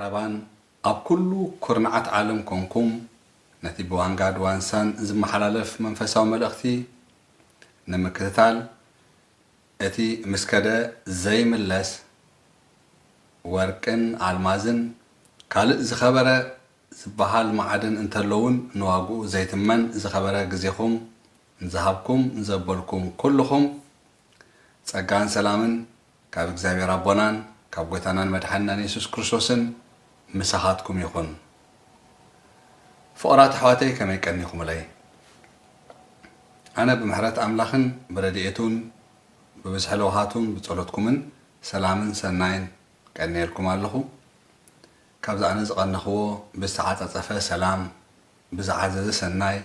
ኣባን ኣብ ኩሉ ኩርናዓት ዓለም ኮንኩም ነቲ ብዋንጋድ ዋንሳን ዝመሓላለፍ መንፈሳዊ መልእኽቲ ንምክትታል፣ እቲ ምስ ከደ ዘይምለስ ወርቅን ኣልማዝን ካልእ ዝኸበረ ዝበሃል መዓድን እንተሎ እውን ንዋግኡ ዘይትመን ዝኸበረ ግዜኹም ንዝሃብኩም ንዘበልኩም ኩልኹም ጸጋን ሰላምን ካብ እግዚኣብሔር ኣቦናን ካብ ጐይታናን መድሓኒናን የሱስ ክርስቶስን ምሳኻትኩም ይኹን። ፍቑራት ኣሕዋተይ ከመይ ቀኒኹምለይ? ኣነ ብምሕረት ኣምላኽን ብረድኤቱን ብብዝሒ ለውሃቱን ብጸሎትኩምን ሰላምን ሰናይን ቀንየልኩም ኣለኹ። ካብዚ ኣነ ዝቐነኽዎ ብዝተዓጻጸፈ ሰላም ብዝዓዘዘ ሰናይ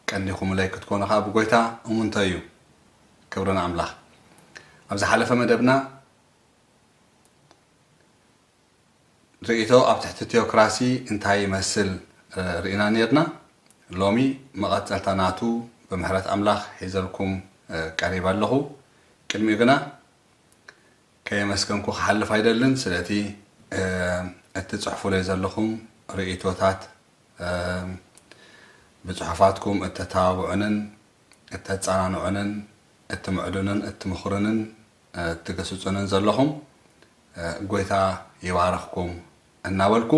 ቀኒኹምለይ ክትኮኑ ኸኣ ብጐይታ እሙንተይ እዩ። ክብሪ ንኣምላኽ። ኣብ ዝሓለፈ መደብና ርእይቶ ኣብ ትሕቲ ቲዮክራሲ እንታይ ይመስል ርኢና ኔርና። ሎሚ መቐጸልታ ናቱ ብምሕረት ኣምላኽ ሒዘልኩም ቀሪበ ኣለኹ። ቅድሚኡ ግና ከየመስገንኩ ክሓልፍ ኣይደልን። ስለቲ እትጽሕፉለይ ዘለኹም ርእይቶታት ብጽሑፋትኩም እተተባብዑንን እተጸናንዑንን እትምዕዱንን እትምኽሩንን እትገስጹንን ዘለኹም ጐይታ ይባርኽኩም እናበልኩ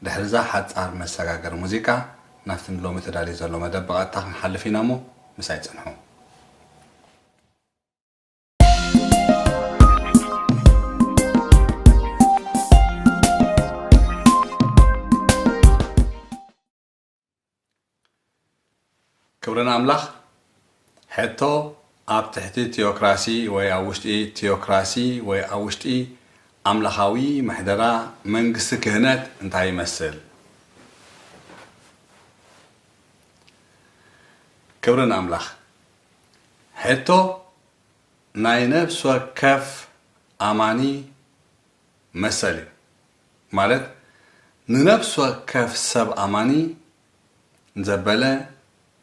ድሕርዛ ሓጻር መሰጋገሪ ሙዚቃ ናብቲ ንሎሚ ተዳልዩ ዘሎ መደብ ብቐጥታ ክንሓልፍ ኢና እሞ ምሳይ ጽንሑ። ክብሪ ንኣምላኽ። ሕቶ፣ ኣብ ትሕቲ ቲዮክራሲ ወይ ኣብ ውሽጢ ቲዮክራሲ ወይ ኣብ ውሽጢ ኣምላኻዊ ምሕደራ መንግስቲ ክህነት እንታይ ይመስል? ክብሪ ንኣምላኽ። ሕቶ፣ ናይ ነፍሲ ወከፍ ኣማኒ መሰል እዩ። ማለት ንነፍሲ ወከፍ ሰብ ኣማኒ ዘበለ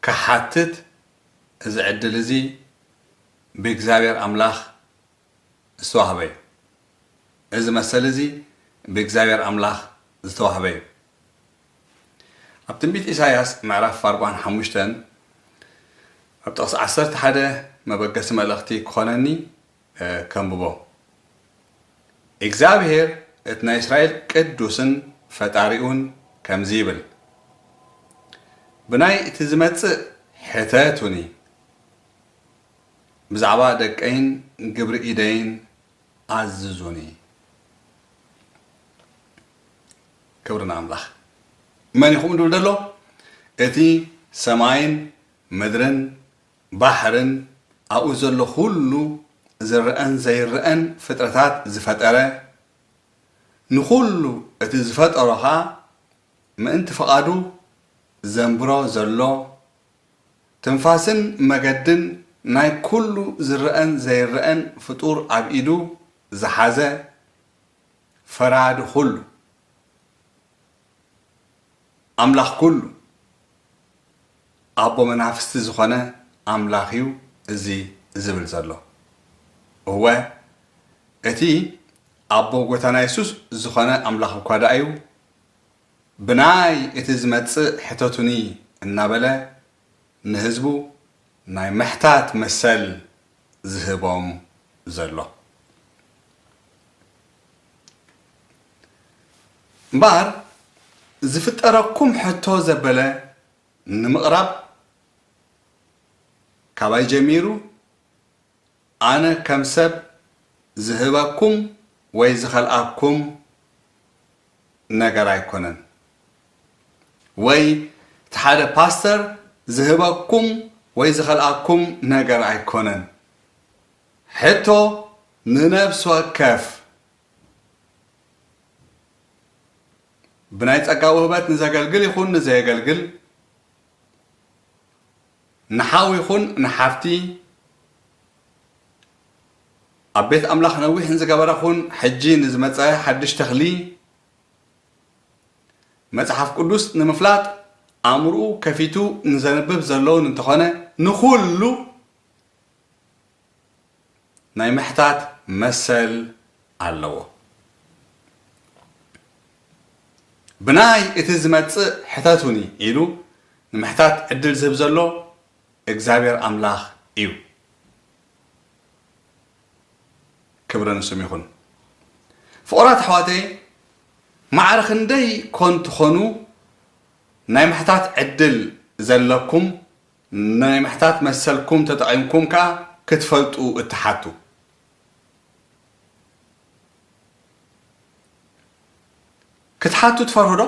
ክሓትት እዚ ዕድል እዚ ብእግዚኣብሔር ኣምላኽ ዝተዋህበ እዩ። እዚ መሰል እዚ ብእግዚኣብሔር ኣምላኽ ዝተዋህበ እዩ። ኣብ ትንቢት ኢሳይያስ ምዕራፍ ኣርባዓን ሓሙሽተን ኣብ ጥቕሲ ዓሰርተ ሓደ መበገሲ መልእኽቲ ክኾነኒ ከንብቦ። እግዚኣብሔር እቲ ናይ እስራኤል ቅዱስን ፈጣሪኡን ከምዚ ይብል፣ ብናይ እቲ ዝመጽእ ሕተቱኒ፣ ብዛዕባ ደቀይን ግብሪ ኢደይን ኣዝዙኒ። ክብሪ ንኣምላኽ። መን እዩ ከምኡ ዝብል ዘሎ? እቲ ሰማይን ምድርን ባሕርን ኣብኡ ዘሎ ኩሉ ዝረአን ዘይረአን ፍጥረታት ዝፈጠረ፣ ንኹሉ እቲ ዝፈጠሮ ኸኣ ምእንቲ ፍቓዱ ዘንብሮ ዘሎ፣ ትንፋስን መገድን ናይ ኩሉ ዝረአን ዘይረአን ፍጡር ኣብ ኢዱ ዝሓዘ፣ ፈራዲ ኩሉ፣ ኣምላኽ ኩሉ፣ ኣቦ መናፍስቲ ዝኾነ ኣምላኽ እዩ እዚ ዝብል ዘሎ። እወ፣ እቲ ኣቦ ጐይታና የሱስ ዝኾነ ኣምላኽ እኳ ደኣ እዩ፣ ብናይ እቲ ዝመጽእ ሕተቱኒ እናበለ ንህዝቡ ናይ ምሕታት መሰል ዝህቦም ዘሎ። እምበኣር ዝፍጠረኩም ሕቶ ዘበለ ንምቕራብ ካባይ ጀሚሩ ኣነ ከም ሰብ ዝህበኩም ወይ ዝኸልኣኩም ነገር ኣይኮነን፣ ወይ እቲ ሓደ ፓስተር ዝህበኩም ወይ ዝኸልኣኩም ነገር ኣይኮነን። ሕቶ ንነፍሲ ወከፍ ብናይ ጸጋ ውህበት ንዘገልግል ይኹን ንዘየገልግል፣ ንሓው ይኹን ንሓፍቲ፣ ኣብ ቤት ኣምላኽ ነዊሕ ንዝገበረ ኹን ሕጂ ንዝመጸ ሓድሽ ተኽሊ፣ መጽሓፍ ቅዱስ ንምፍላጥ ኣእምርኡ ከፊቱ ንዘንብብ ዘለውን እንተኾነ፣ ንኹሉ ናይ ምሕታት መሰል ኣለዎ። ብናይ እቲ ዝመጽእ ሕተቱኒ ኢሉ ንምሕታት ዕድል ዝህብ ዘሎ እግዚኣብሔር ኣምላኽ እዩ። ክብሪ ንስም ይኹን። ፍቑራት ኣሕዋተይ፣ ማዕረ ክንደይ ኮን ትኾኑ ናይ ምሕታት ዕድል ዘለኩም፣ ናይ ምሕታት መሰልኩም ተጠቒምኩም ከኣ ክትፈልጡ እትሓቱ? ክትሓቱ ትፈርሁ ዶ?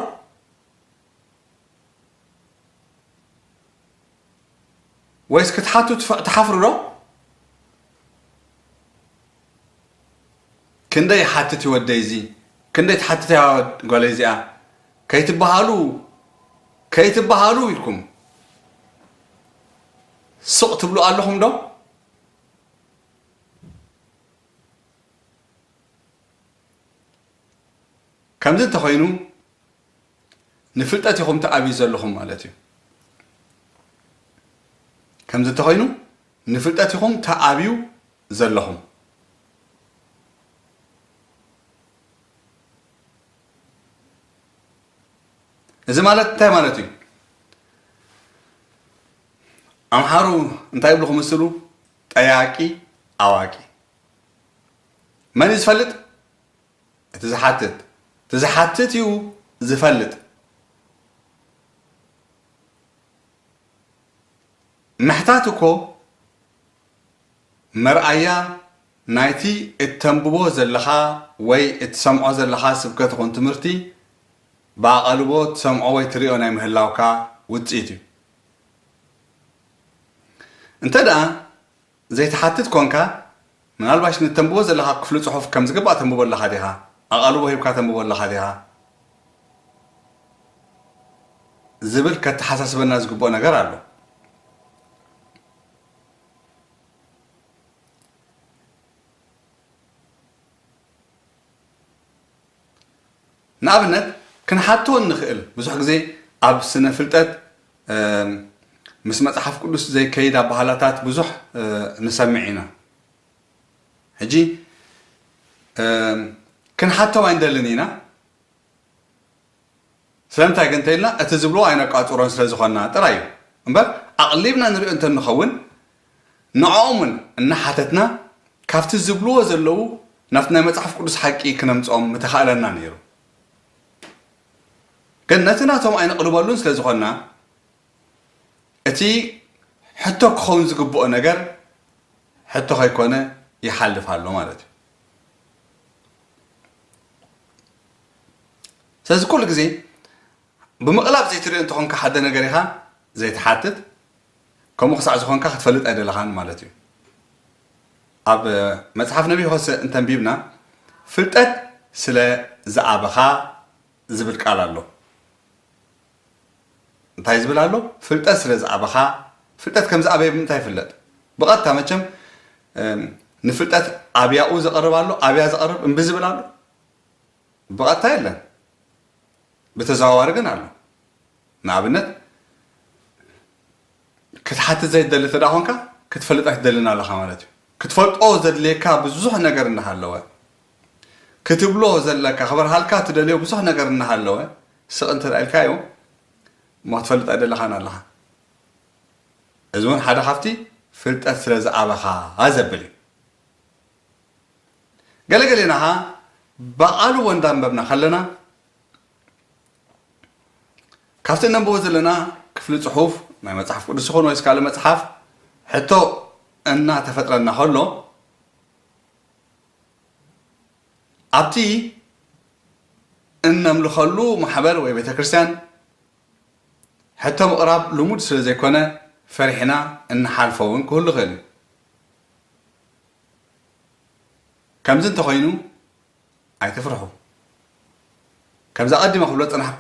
ወይስ ክትሓቱ ትፈ-፣ ትሓፍሩ ዶ? ክንደይ ይሓትት እዩ ወደይ እዚ፣ ክንደይ ትሓትት እያ ጓለይ እዚኣ፣ ከይትበሃሉ፣ ከይትበሃሉ ኢልኩም ስቕ ትብሉ ኣለኹም ዶ? ከምዚ እንተኾይኑ፣ ንፍልጠት ኢኹም ተኣብዩ ዘለኹም ማለት እዩ። ከምዚ እንተኾይኑ፣ ንፍልጠት ኢኹም ተኣብዩ ዘለኹም። እዚ ማለት እንታይ ማለት እዩ? ኣምሓሩ እንታይ ይብሉ ክምስሉ? ጠያቂ ኣዋቂ። መን እዩ ዝፈልጥ? እቲ ዝሓትት። እቲ ዝሓትት እዩ ዝፈልጥ። ምሕታት እኮ መርኣያ ናይቲ እተንብቦ ዘለኻ ወይ እትሰምዖ ዘለኻ ስብከት ይኹን ትምህርቲ ብኣቓልቦ ትሰምዖ ወይ ትርእዮ ናይ ምህላውካ ውጽኢት እዩ። እንተ ደኣ ዘይትሓትት ኮንካ፣ ምናልባሽ ንተንብቦ ዘለኻ ክፍሊ ጽሑፍ ከም ዝግባእ ተንብቦ ኣለኻ ዲኻ? ኣቓልቦ ሂብካ ተንብቦ ኣለኻ ዲኻ? ዝብል ከተሓሳስበና ዝግብኦ ነገር ኣሎ። ንኣብነት፣ ክንሓቶ እንኽእል፣ ብዙሕ ግዜ ኣብ ስነ ፍልጠት፣ እም፣ ምስ መጽሓፍ ቅዱስ ዘይከይድ ኣበሃህላታት ብዙሕ፣ እ፣ ንሰምዕ ኢና። ሕጂ፣ እም፣ ክንሓቶም ኣይንደልን ኢና። ስለምንታይ ግን እንተኢልና፣ እቲ ዝብልዎ ኣይነቋጽሮን ስለ ዝኾንና ጥራይ እዩ። እምበር፣ ኣቕሊብና ንሪኦ እንተንኸውን፣ ንዕኦም እውን እናሓተትና፣ ካብቲ ዝብልዎ ዘለዉ ናብቲ ናይ መጽሓፍ ቅዱስ ሓቂ ክነምጽኦም ምተኻእለና ነይሩ። ግን ነቲ ናቶም ኣይነቕልበሉን ስለ ዝኾንና፣ እቲ ሕቶ ክኸውን ዝግብኦ ነገር ሕቶ ከይኮነ ይሓልፍ ኣሎ ማለት እዩ። ስለዚ ኩሉ ግዜ ብምቕላብ ዘይትሪኦ እንተኾንካ ሓደ ነገር ኢኻ ዘይትሓትት፣ ከምኡ ክሳዕ ዝኾንካ ክትፈልጥ ኣይደለኻን ማለት እዩ። ኣብ መጽሓፍ ነቢይ ሆሴዕ እንተንቢብና፣ "ፍልጠት ስለ ዝኣበኻ" ዝብል ቃል ኣሎ። እንታይ ዝብል ኣሎ? "ፍልጠት ስለ ዝኣበኻ"። ፍልጠት ከም ዝኣበየ ብምንታይ ይፍለጥ? ብቐጥታ መቸም፣ እም፣ ንፍልጠት ኣብያኡ ዘቕርብ ኣሎ፣ ኣብያ ዘቕርብ እምቢ ዝብል ኣሎ? ብቐጥታ የለን። ብተዘዋዋሪ ግን ኣሎ። ንኣብነት፣ ክትሓትት ዘይትደሊ እንተ ደኣ ኾንካ፣ ክትፈልጥ ኣይትደልን ኣለኻ ማለት እዩ። ክትፈልጦ ዘድልየካ ብዙሕ ነገር እናሃለወ፣ ክትብሎ ዘለካ፣ ክበርሃልካ ትደልዮ ብዙሕ ነገር እናሃለወ፣ ስቕ እንተ ደኣ ኢልካዮ፣ እሞ ክትፈልጥ ኣይደለኻን ኣለኻ። እዚ እውን ሓደ ካብቲ ፍልጠት ስለ ዝኣበኻ ዘብል እዩ። ገለገሌና ኸዓ ብኣቓልቦ እንዳንበብና ከለና፣ ካብቲ እነንብቦ ዘለና ክፍሊ ጽሑፍ፣ ናይ መጽሓፍ ቅዱስ ይኹን ወይስ ካልእ መጽሓፍ፣ ሕቶ እናተፈጥረና ከሎ፣ ኣብቲ እነምልኸሉ ማሕበር ወይ ቤተ ክርስቲያን ሕቶ ምቕራብ ልሙድ ስለ ዘይኮነ፣ ፈሪሕና እንሓልፎ እውን ክህሉ ይኽእል እዩ። ከምዚ እንተኾይኑ፣ ኣይትፍርሑ። ከምዚ ኣቐዲመ ክብሎ ዝጸናሕኩ፣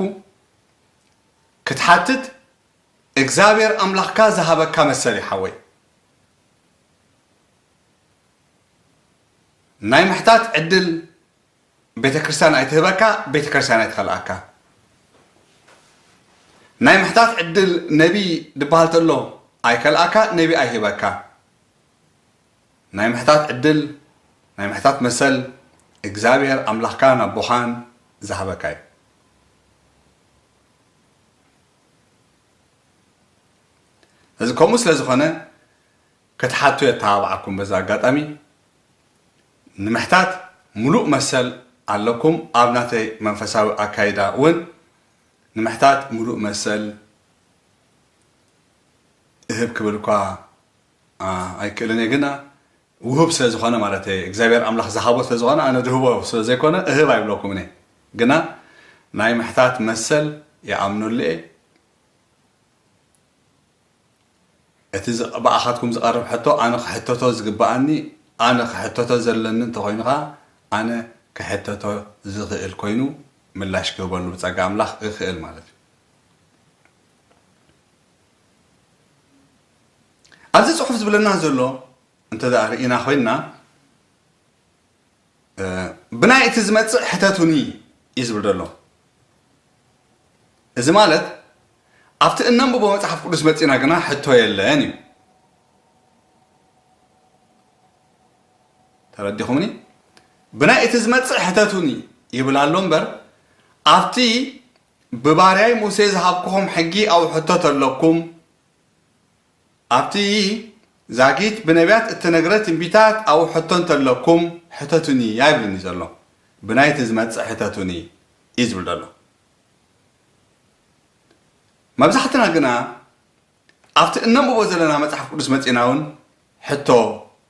ክትሓትት እግዚኣብሔር ኣምላኽካ ዝሃበካ መሰል እዩ፣ ሓወይ። ናይ ምሕታት ዕድል ቤተ ክርስቲያን ኣይትህበካ፣ ቤተ ክርስቲያን ኣይትኸልኣካ። ናይ ምሕታት ዕድል ነቢይ ድበሃል ተሎ ኣይከልኣካ፣ ነቢይ ኣይህበካ። ናይ ምሕታት ዕድል፣ ናይ ምሕታት መሰል እግዚኣብሔር ኣምላኽካን ኣቦኻን ዝሃበካ እዩ። እዚ ከምኡ ስለ ዝኾነ ክትሓቱ የተባብዓኩም። በዚ ኣጋጣሚ ንምሕታት ምሉእ መሰል ኣለኩም። ኣብ ናተይ መንፈሳዊ ኣካይዳ እውን ንምሕታት ምሉእ መሰል እህብ ክብል እኳ ኣይክእልን እየ፣ ግና ውሁብ ስለ ዝኾነ ማለት እግዚኣብሔር ኣምላኽ ዝሃቦ ስለ ዝኾነ ኣነ ድህቦ ስለ ዘይኮነ እህብ ኣይብለኩምን እየ። ግና ናይ ምሕታት መሰል ይኣምነሉ እየ። እቲ ብኣኻትኩም ዝቐርብ ሕቶ ኣነ ክሕተቶ ዝግብኣኒ፣ ኣነ ክሕተቶ ዘለኒ እንተኾይኑ ኸዓ ኣነ ክሕተቶ ዝኽእል ኮይኑ ምላሽ ክህበሉ ብጸጋ ኣምላኽ እኽእል ማለት እዩ። ኣብዚ ጽሑፍ ዝብለና ዘሎ እንተ ደኣ ርኢና ኮይንና፣ ብናይ እቲ ዝመጽእ ሕተቱኒ እዩ ዝብል ዘሎ። እዚ ማለት ኣብቲ እነንብቦ መጽሓፍ ቅዱስ መጺና ግና ሕቶ የለን እዩ። ተረዲኹምኒ? ብናይ እቲ ዝመጽእ ሕተቱኒ ይብል ኣሎ እምበር ኣብቲ ብባርያይ ሙሴ ዝሃብኩኹም ሕጊ ኣብኡ ሕቶ ተለኩም፣ ኣብቲ ዛጊት ብነቢያት እተነግረ ትንቢታት ኣብኡ ሕቶ እንተለኩም ሕተቱኒ ኣይብልን እዩ ዘሎ። ብናይቲ ዝመጽእ ሕተቱኒ እዩ ዝብል ዘሎ። መብዛሕትና ግና ኣብቲ እነንብቦ ዘለና መጽሓፍ ቅዱስ መጺና እውን ሕቶ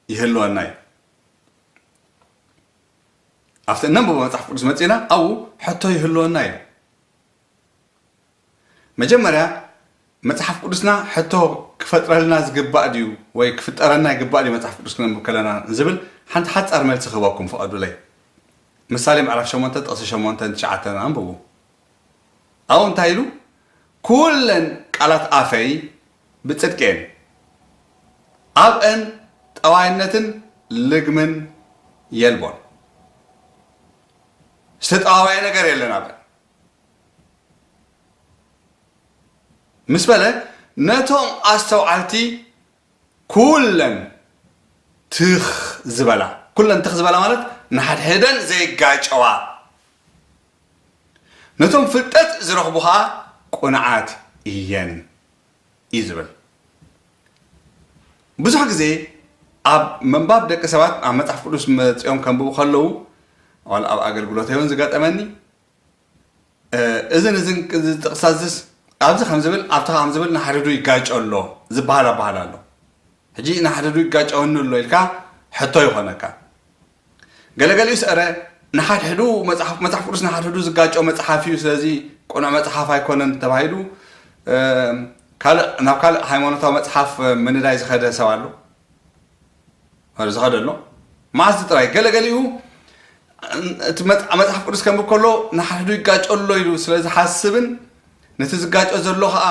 ይህልወና እዩ። ኣብቲ እነንብቦ መጽሓፍ ቅዱስ መጺና ኣብኡ ሕቶ ይህልወና እዩ። መጀመርያ መጽሓፍ ቅዱስና ሕቶ ክፈጥረልና ዝግባእ ድዩ ወይ ክፍጠረና ይግባእ ድዩ መጽሓፍ ቅዱስ ክነንብብ ከለና ዝብል ሓንቲ ሓጻር መልሲ ክህበኩም ፍቐዱለይ። ምሳሌ ምዕራፍ ሸሞንተ ጥቕሲ ሸሞንተን ትሽዓተን ኣንብቡ። ኣብኡ እንታይ ኢሉ? ኩለን ቃላት ኣፈይ ብጽድቂ እየን፣ ኣብአን ጠዋይነትን ልግምን የልቦን። ዝተጠዋወየ ነገር የለን ኣብአን። ምስ በለ ነቶም ኣስተውዓልቲ ኩለን ትኽ ዝበላ፣ ኩለን ትኽ ዝበላ ማለት ንሓድሕደን ዘይጋጨዋ፣ ነቶም ፍልጠት ዝረኽቡ ኸዓ ቁንዓት እየን እዩ ዝብል። ብዙሕ ግዜ ኣብ ምንባብ ደቂ ሰባት ኣብ መጽሓፍ ቅዱስ መጺኦም ከንብቡ ከለዉ፣ ዋላ ኣብ ኣገልግሎተይ እውን ዝገጠመኒ፣ እዝን እዝን እዚ ጥቕሳ እዝስ ኣብዚ ከም ዝብል ኣብቲ ከም ዝብል ንሓድሕዱ ይጋጮ ኣሎ ዝበሃል ኣበሃል ኣሎ። ሕጂ ንሓድሕዱ ይጋጨወኒ ኣሎ ኢልካ ሕቶ ይኾነካ። ገለገሊኡስ፣ ኧረ ንሓድሕዱ መጽሓፍ፣ መጽሓፍ ቅዱስ ንሓድሕዱ ዝጋጨው መጽሓፍ እዩ፣ ስለዚ ቅኑዕ መጽሓፍ ኣይኮነን ተባሂሉ፣ እ፣ ካልእ፣ ናብ ካልእ ሃይማኖታዊ መጽሓፍ ምንዳይ ዝኸደ ሰብ ኣሎ። ኧረ ዝኸደ ኣሎ። መዓስ ጥራይ ገለገሊኡ እቲ መጽ-፣ መጽሓፍ ቅዱስ ከንብብ ከሎ ንሓድሕዱ ይጋጨ ኣሎ ኢሉ ስለ ዝሓስብን ነቲ ዝጋጨ ዘሎ ኸኣ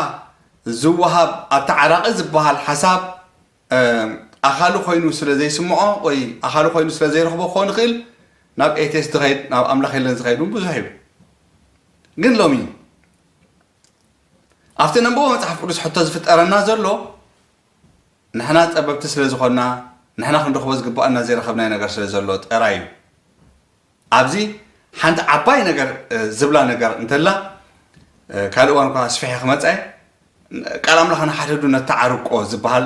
ዝወሃብ ኣተዓራቒ ዝበሃል ሓሳብ፣ እ፣ ኣኻሊ ኮይኑ ስለ ዘይስምዖ ወይ ኣኻሊ ኮይኑ ስለ ዘይረኽቦ ክኸውን ይኽእል፣ ናብ ኤቴስት ዝኸይድ፣ ናብ ኣምላኽ የለን ዝኸይድ እውን ብዙሕ እዩ። ግን ሎሚ ኣብቲ ነንብቦ መጽሓፍ ቅዱስ ሕቶ ዝፍጠረና ዘሎ፣ ንሕና ጸበብቲ ስለ ዝኾንና፣ ንሕና ክንረኽቦ ዝግብኣና ዘይረኸብናዮ ነገር ስለ ዘሎ ጥራይ እዩ። ኣብዚ ሓንቲ ዓባይ ነገር፣ እ፣ ዝብላ ነገር እንተላ፣ እ፣ ካልእ እዋን እኳ ኣስፊሐ ክመጽእ እየ፣ ቃል ኣምላኽ ንሓድሕዱ ነተዓርቆ ዝበሃል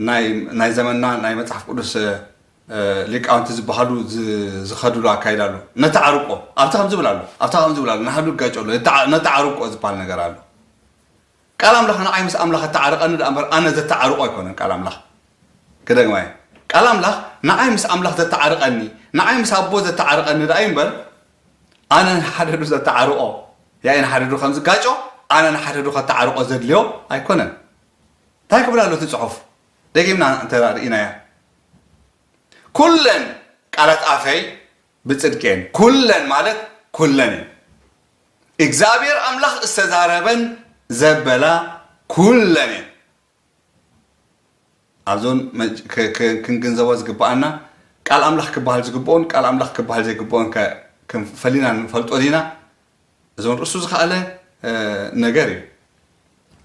ናይ፣ ናይ ዘመንና ናይ መጽሓፍ ቅዱስ፣ እ፣ እ፣ ሊቃውንቲ ዝበሃሉ ዝ-፣ ዝኸድሉ ኣካይዳ ኣሎ። ነተዓርቆ፣ ኣብታ ከም ዝብል ኣሎ፣ ኣብታ ከም ዝብል ኣሎ፣ ንሓድሕዱ ይጋጨ ኣሎ፣ የተዓ-፣ ነተዓርቆ ዝበሃል ነገር ኣሎ። ቃል ኣምላኽ ንዓይ ምስ ኣምላኽ ኣተዓርቐኒ ደኣ እምበር ኣነ ዘተዓርቆ ኣይኮነን ቃል ኣምላኽ። ክደግማ እየ። ቃል ኣምላኽ ንዓይ ምስ ኣምላኽ ዘተዓርቐኒ፣ ንዓይ ምስ ኣቦ ዘተዓርቐኒ ደኣ እዩ እምበር ኣነ ንሓድሕዱ ዘተዓርቆ፣ ያኢ ንሓድሕዱ ከም ዝጋጮ ኣነ ንሓድሕዱ ከተዓርቆ ዘድልዮ ኣይኮነን። እንታይ ክብል ኣሎ እቲ ጽሑፍ? ደጊምና እንተ ርኢናያ። ኩለን ቃላት ኣፈይ ብጽድቂ እየን። ኩለን ማለት ኩለን እየን። እግዚኣብሔር ኣምላኽ ዝተዛረበን ዘበላ ኩለን እየን። ኣብዞን መ-፣ ክ-፣ ክ-፣ ክንግንዘቦ ዝግብኣና ቃል ኣምላኽ ክበሃል ዝግብኦን ቃል ኣምላኽ ክበሃል ዘይግብኦን ከ-፣ ከም ፈሊና ንፈልጦ ዲና? እዞን ርእሱ ዝኸኣለ፣ እ፣ ነገር እዩ።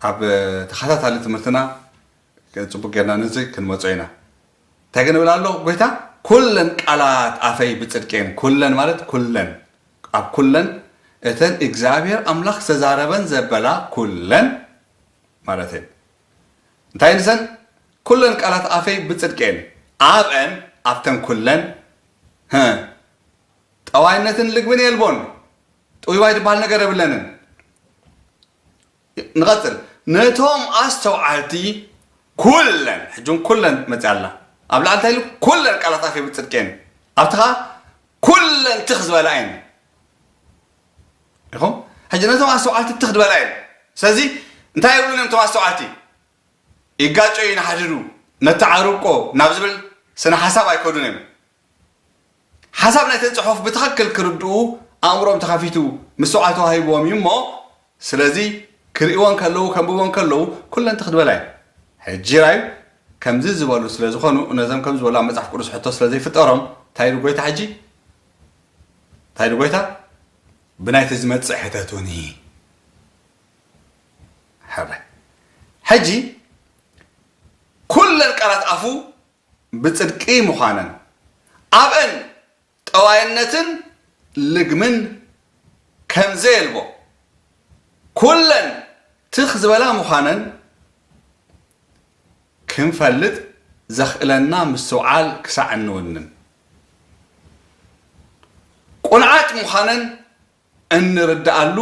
ኣብ ተኸታታሊ ትምህርትና ጽቡቅ ጌርና ነዚ ክንመጾ ኢና። እንታይ ክንብል ኣሎ? ጎይታ፣ "ኩለን ቃላት ኣፈይ ብጽድቂ እየን።" ኩለን ማለት ኩለን፣ ኣብ ኩለን እተን እግዚኣብሔር ኣምላኽ ዝተዛረበን ዘበላ ኩለን ማለት እየን። እንታይ ንሰን? ኩለን ቃላት ኣፈይ ብጽድቂ እየን። ኣብአን፣ ኣብተን ኩለን፣ ህ፣ ጠዋይነትን ልግብን የልቦን። ጥውይዋይ ዝበሃል ነገር የብለንን። ንቐጽል። ነቶም ኣስተውዓልቲ ኩለን፣ ሕጂ እውን ኩለን መጽያ ኣላ። ኣብ ላዕሊ እንታይ ኢሉ? ኩለን ቃላት ኣፈይ ብጽድቂ እየን። ኣብቲ ኸኣ ኩለን ትኽ ዝበላ እየን። ኢኹም? ሕጂ ነቶም ኣስተውዓልቲ ትኽ ዝበላ እየን። ስለዚ እንታይ ይብሉን እዮም እቶም ኣስተውዓልቲ? ይጋጨዩ፣ ይንሓድዱ፣ ነተዓርቆ ናብ ዝብል ስነ ሓሳብ ኣይከዱን እዮም። ሓሳብ ናይተን ጽሑፍ ብትኽክል ክርድኡ ኣእምሮኦም ተኸፊቱ ምስትውዓል ተዋሂብዎም እዩ እሞ፣ ስለዚ ክርእይወን ከለዉ፣ ከንብቦን ከለዉ ኩለን ትኽ ዝበላ እየን። ሕጂ ራዩ ከምዚ ዝበሉ ስለ ዝኾኑ፣ ነዞም ከም ዝበሉ ኣብ መጽሓፍ ቅዱስ ሕቶ ስለ ዘይፍጠሮም፣ እንታይ ኢሉ ጎይታ ሕጂ? እንታይ ኢሉ ጎይታ? ብናይቲ ዝመጽእ ሕተቱኒ። ሕራይ። ሕጂ ኩለን ቃላት ኣፉ ብጽድቂ ምዃነን ኣብአን ጠዋይነትን ልግምን ከም ዘየልቦ ኩለን ትኽ ዝበላ ምዃነን ክንፈልጥ ዘኽእለና ምስትውዓል ክሳዕ እንውንን ቁንዓት ምዃነን እንርድኣሉ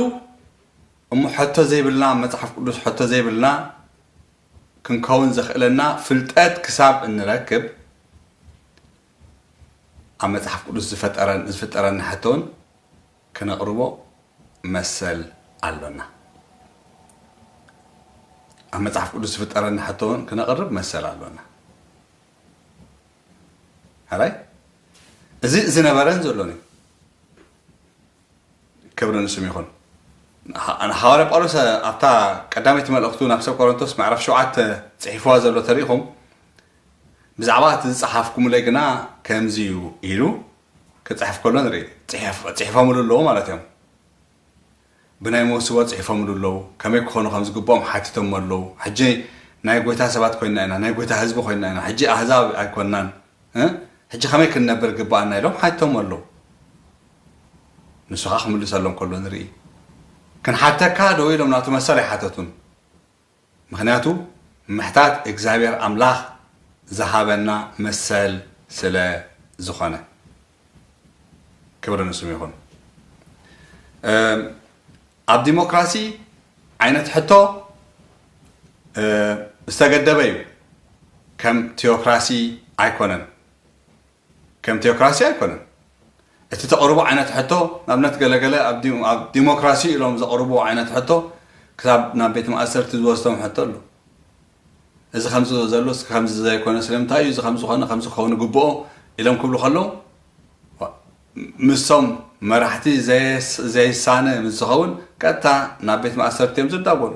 እሞ ሕቶ ዘይብልና መጽሓፍ ቅዱስ ሕቶ ዘይብልና ክንከውን ዘኽእለና ፍልጠት ክሳብ እንረክብ ኣብ መጽሓፍ ቅዱስ ዝፈጠረን ዝፍጠረና ሕቶን ክነቕርቦ መሰል ኣሎና። ኣብ መጽሓፍ ቅዱስ ዝፍጠረና ሕቶን ክነቕርብ መሰል ኣሎና። ሕራይ እዚ ዝነበረን ዘሎን እዩ። ክብሪ ንስም ይኹን። ንሓ- ንሓዋርያ ጳውሎስ ኣብታ ቀዳመይቲ መልእኽቱ ናብ ሰብ ቆሮንቶስ ምዕራፍ ሸውዓተ ጽሒፍዋ ዘሎ ተሪኢኹም፣ ብዛዕባ እቲ ዝጸሓፍኩምለይ ግና ከምዚ እዩ ኢሉ ክጽሕፍ ከሎ ንርኢ። ጽሒፍ- ጽሒፎምሉ ኣለዉ ማለት እዮም። ብናይ መወስቦ ጽሒፎምሉ ኣለዉ። ከመይ ክኾኑ ከም ዝግብኦም ሓቲቶሞ ኣለዉ። ሕጂ ናይ ጎይታ ሰባት ኮይንና ኢና፣ ናይ ጎይታ ህዝቢ ኮይንና ኢና። ሕጂ ኣህዛብ ኣይኮንናን። እ? ሕጂ ከመይ ክንነብር ግብኣና ኢሎም ሓቲቶሞ ኣለዉ። ንሱ ኸኣ ክምልሰሎም ከሎ ንርኢ። ክንሓተካ ዶ ኢሎም ናቱ መሰል ኣይሓተቱን። ምኽንያቱ ምሕታት እግዚኣብሔር ኣምላኽ ዝሃበና መሰል ስለ ዝኾነ። ክብሪ ንስሙ ይኹን። እም፣ ኣብ ዲሞክራሲ ዓይነት ሕቶ፣ እ፣ ዝተገደበ እዩ። ከም ቲዮክራሲ ኣይኮነን። ከም ቲዮክራሲ ኣይኮነን። እቲ ተቕርቦ ዓይነት ሕቶ፣ ንኣብነት ገለገለ ኣብ ዲ-፣ ኣብ ዲሞክራሲ ኢሎም ዘቕርብዎ ዓይነት ሕቶ ክሳብ ናብ ቤት ማእሰርቲ ዝወስዶም ሕቶ ኣሎ። እዚ ከምዚ ዘሎ፣ እዚ ከምዚ ዘይኮነ ስለምንታይ እዩ፣ እዚ ከምዚ ኮነ፣ ከምዚ ክኸውን ይግብኦ ኢሎም ክብሉ ከለዉ፣ ዋ-፣ ምስቶም መራሕቲ ዘየስ-፣ ዘይሳነ ምስ ዝኸውን ቀጥታ ናብ ቤት ማእሰርቲ እዮም ዝዳጎኑ።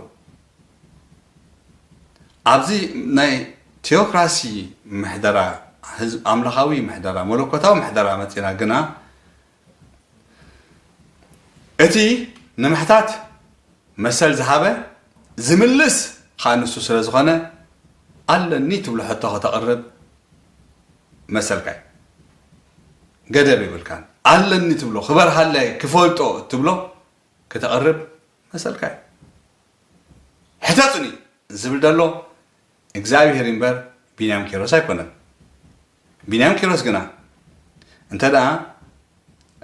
ኣብዚ ናይ ቴዎክራሲ ምሕደራ፣ ህዝብ-፣ ኣምላኻዊ ምሕደራ፣ መለኮታዊ ምሕደራ መጺና ግና፣ እቲ ንምሕታት መሰል ዝሃበ ዝምልስ ኸኣ ንሱ ስለ ዝኾነ፣ ኣለኒ ትብሎ ሕቶ ከተቕርብ መሰልካ እዩ። ገደብ የብልካን። ኣለኒ ትብሎ፣ ክበርሃለይ፣ ክፈልጦ እትብሎ ከተቕርብ መሰልካ እዩ። ሕተቱኒ ዝብል ዘሎ እግዚኣብሄር እምበር ቢንያም ኪሮስ ኣይኮነን። ቢንያም ኪሮስ ግና እንተ ደኣ፣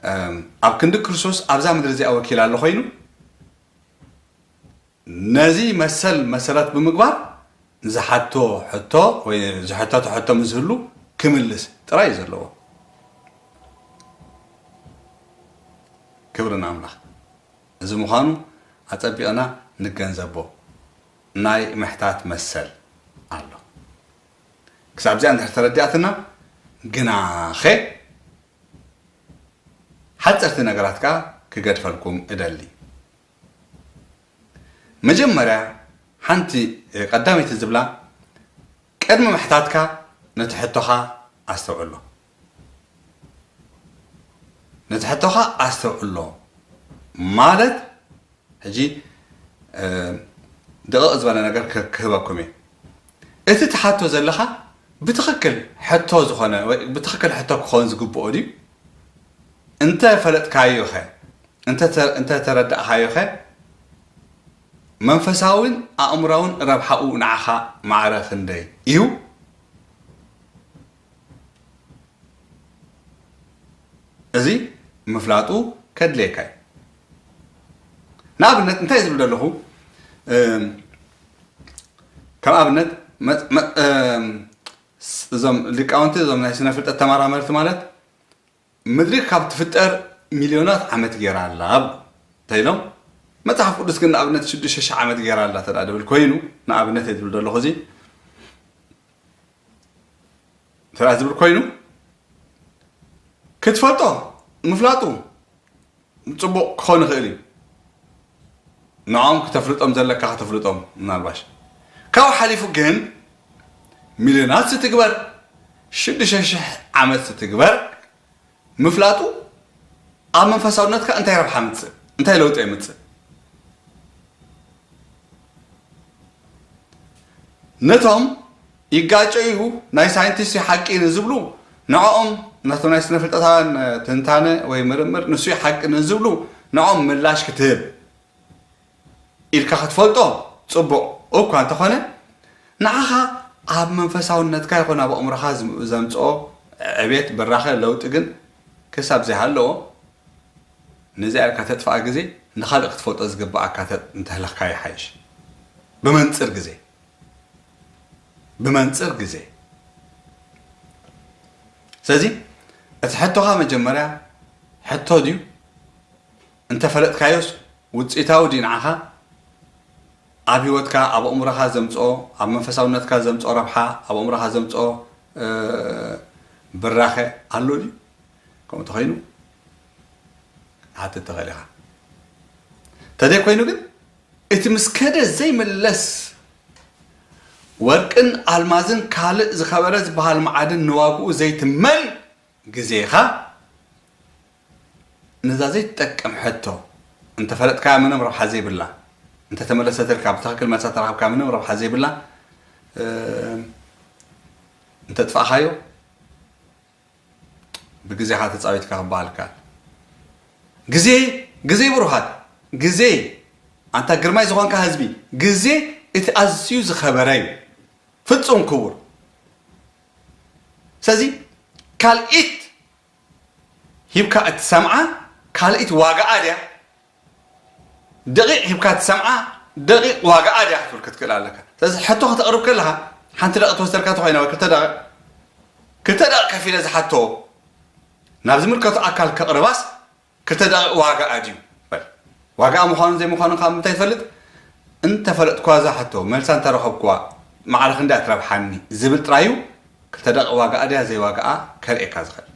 እም፣ ኣብ ክንዲ ክርስቶስ ኣብዛ ምድሪ እዚኣ ወኪል ኣሎ ኮይኑ፣ ነዚ መሰል መሰረት ብምግባር ዝሓቶ ሕቶ ወይ ዝሕተቶ ሕቶ ምስ ዝህሉ ክምልስ ጥራይ እዩ ዘለዎ። ክብሪ ንኣምላኽ። እዚ ምዃኑ ኣጸቢቕና ንገንዘቦ። ናይ ምሕታት መሰል ኣሎ። ክሳብ እዚኣ እንድሕር ተረዲኣትና፣ ግናኸ ሓጸርቲ ነገራት ከኣ ክገድፈልኩም እደሊ። መጀመርያ ሓንቲ፣ እ፣ ቀዳመይቲ ዝብላ፣ ቅድሚ ምሕታትካ ነቲ ሕቶኻ ኣስተውዕሎ። ነቲ ሕቶኻ ኣስተውዕሎ ማለት፣ ሕጂ፣ እ፣ ደቐቕ ዝበለ ነገር ክ-፣ ክህበኩም እየ። እቲ ትሓቶ ዘለኻ ብትኽክል ሕቶ ዝኾነ ወይ ብትኽክል ሕቶ ክኸውን ዝግብኦ ድዩ? እንተ ፈለጥካዮኸ? እንተ ተ-፣ እንተ ተረዳእኻዮኸ? መንፈሳውን ኣእምራውን ረብሓኡ ንዓኻ ማዕረ ክንደይ እዩ? እዚ ምፍላጡ ከድልየካ እዩ። ንኣብነት እንታይ ዝብል ዘለኹ፣ እም፣ ከም ኣብነት መ-፣ መ-፣ እም፣ ስ-፣ እዞም ሊቃውንቲ፣ እዞም ናይ ስነ ፍልጠት ተመራመርቲ ማለት፣ ምድሪ ካብ ትፍጠር ሚልዮናት ዓመት ገይራ ኣላ ተይሎም፣ መጽሓፍ ቅዱስ ግን ንኣብነት ሽዱሽተ ሽሕ ዓመት ገይራ ኣላ ተዳ ድብል ኮይኑ፣ ንኣብነት እየ ዝብል ዘለኹ፣ እዚ ተዳ ዝብል ኮይኑ ክትፈልጦ ምፍላጡ ጽቡቕ ክኾን ይኽእል እዩ። ንዖም ክተፍልጦም ዘለካ ከተፍልጦም ምናልባሽ። ካብ ሓሊፉ ግን ሚልዮናት ስትግበር፣ ሽዱሽተ ሽሕ ዓመት ስትግበር ምፍላጡ ኣብ መንፈሳውነትካ እንታይ ረብሓ ምጽእ? እንታይ ለውጢ የምጽእ? ነቶም ይጋጨዩ ናይ ሳይንቲስት ሓቂ ንዝብሉ ንዕኦም ነቶም ናይ ስነ ፍልጠታውያን ትንታነ ወይ ምርምር ንሱ ሓቂ ንዝብሉ ንዕኦም ምላሽ ክትህብ ኢልካ ክትፈልጦ ጽቡቕ እኳ እንተኾነ፣ ንዓኻ ኣብ መንፈሳውነትካ ይኹን ኣብ ኣእምሮኻ ዝም-፣ ዘምጽኦ ዕቤት፣ ብራኸ፣ ለውጢ ግን ክሳብ ዘይሃለዎ፣ ነዚኣ ኢልካ ተጥፍኣ ግዜ ንኻልእ ክትፈልጦ ዝግብኣካ ተ-፣ እንተህለኽካ ይሓይሽ። ብመንጽር ግዜ። ብመንጽር ግዜ። ስለዚ እቲ ሕቶኻ መጀመርያ ሕቶ ድዩ? እንተፈለጥካዮስ ውጽኢታዊ ድዩ ንዓኻ? ኣብ ህይወትካ፣ ኣብ ኣእምሮኻ ዘምጽኦ፣ ኣብ መንፈሳውነትካ ዘምጽኦ ረብሓ፣ ኣብ ኣእምሮኻ ዘምጽኦ፣ እ፣ ብራኸ ኣሎ ድዩ? ከምኡ እንተኾይኑ፣ ክትሓትት ትኽእል ኢኻ። እንተዘይኮይኑ ግን፣ እቲ ምስ ከደ ዘይምለስ ወርቅን ኣልማዝን ካልእ ዝኸበረ ዝበሃል መዓድን ንዋግኡ ዘይትመን ግዜኻ፣ ነዛ ዘይትጠቅም ሕቶ እንተፈለጥካያ ምንም ረብሓ ዘይብላ፣ እንተተመለሰትልካ ብትኽክል መልሳ ተረኸብካ ምንም ረብሓ ዘይብላ፣ እ፣ እንተጥፋእኻዮ ብግዜኻ ተጻዊትካ ክበሃል ይከኣል። ግዜ፣ ግዜ ብሩኻት፣ ግዜ ኣንታ ግርማይ ዝኾንካ ህዝቢ፣ ግዜ እቲ ኣዝዩ ዝኸበረ እዩ። ፍጹም ክቡር። ስለዚ ካልኢት ሂብካ እትሰምዓ ካልኢት ዋጋኣ ድያ? ደቂቕ ሂብካ እትሰምዓ ደቂቕ ዋጋኣ ድያ ክትብል ክትክእል ኣለካ። ስለዚ ሕቶ ከተቕርብ ከለኻ ሓንቲ ደቂቕ ትወስደልካ ተኾይና ወይ ክልተ ደቂቕ፣ ክልተ ደቂቕ ከፊለ ዝሓቶ ናብ ዝምልከቶ ኣካል ከቕርባስ ክልተ ደቂቕ ዋጋኣ ድዩ? በል። ዋጋኣ ምዃኑን ዘይምዃኑን ካብ ምንታይ ትፈልጥ? እንተፈለጥኳ እዛ ሕቶ፣ መልሳ እንተረኸብኩዋ ማዕረ ክንደይ ትረብሓኒ ዝብል ጥራይ እዩ ክልተ ደቂቕ ዋጋኣ ድያ ዘይዋጋኣ ከርእየካ ዝኽእል።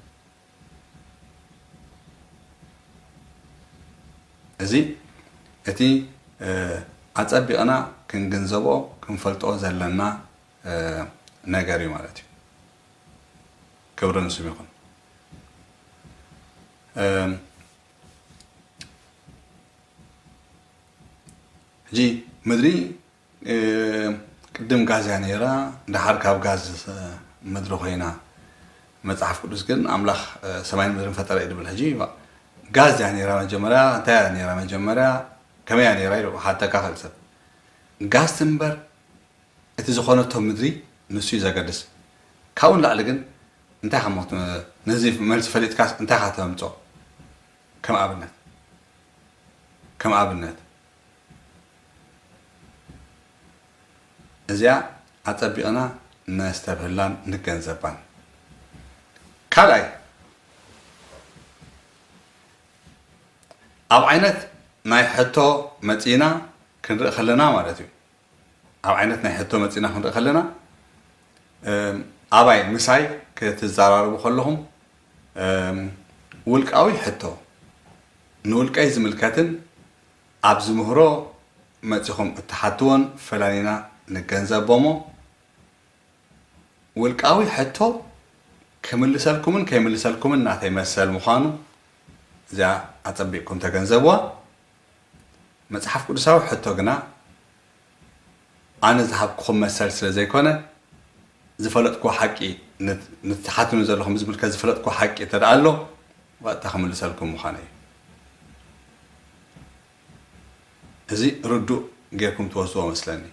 እዚ እቲ፣ እ፣ ኣጸቢቕና ክንግንዘቦ ክንፈልጦ ዘለና፣ እ፣ ነገር እዩ ማለት እዩ። ክብሪ ንስም ይኹን። እ፣ ሕጂ ምድሪ እ፣ ቅድም ጋዝ እያ ነይራ፣ ደሓር ካብ ጋዝ፣ እ፣ ምድሪ ኮይና። መጽሓፍ ቅዱስ ግን ኣምላኽ፣ እ፣ ሰማይን ምድርን ፈጠረ እዩ ድብል። ሕጂ ባ-፣ ጋዝ እያ ነይራ መጀመርያ፣ እንታይ እያ ነይራ መጀመርያ፣ ከመይ እያ ነይራ ኢሉ ሓተካ ክእል ሰብ። ጋዝ ትንበር፣ እቲ ዝኾነቶ ምድሪ ንሱ እዩ ዘገድስ። ካብኡ ንላዕሊ ግን እንታይ ከም ሞት-፣ ነዚ መልሲ ፈሊጥካስ እንታይ ኢኻ ተምጾ? ከም ኣብነት፣ ከም ኣብነት፣ እዚኣ ኣጸቢቕና ነስተብህላን ንገንዘባን። ካልኣይ፣ ኣብ ዓይነት ናይ ሕቶ መጺና ክንርኢ ከለና ማለት እዩ። ኣብ ዓይነት ናይ ሕቶ መጺና ክንርኢ ከለና፣ እም፣ ኣባይ ምሳይ ክትዘራረቡ ከለኹም፣ እም፣ ውልቃዊ ሕቶ ንውልቀይ ዝምልከትን ኣብ ዝምህሮ መጺኹም እትሓትዎን ፈላሊና ንገንዘቦ እሞ፣ ውልቃዊ ሕቶ ክምልሰልኩምን ከይምልሰልኩምን ናተይ መሰል ምዃኑ እዚኣ ኣጸቢቕኩም ተገንዘብዋ። መጽሓፍ ቅዱሳዊ ሕቶ ግና ኣነ ዝሃብኩኹም መሰል ስለ ዘይኮነ፣ ዝፈለጥኩዎ ሓቂ፣ ነት-፣ ንትሓትኑ ዘለኹም ዝምልከት ዝፈለጥኩዎ ሓቂ እንተ ደኣ ኣሎ፣ ብቐጥታ ክምልሰልኩም ምዃነ እዩ። እዚ ርዱእ ጌርኩም ትወስድዎ መስለኒ።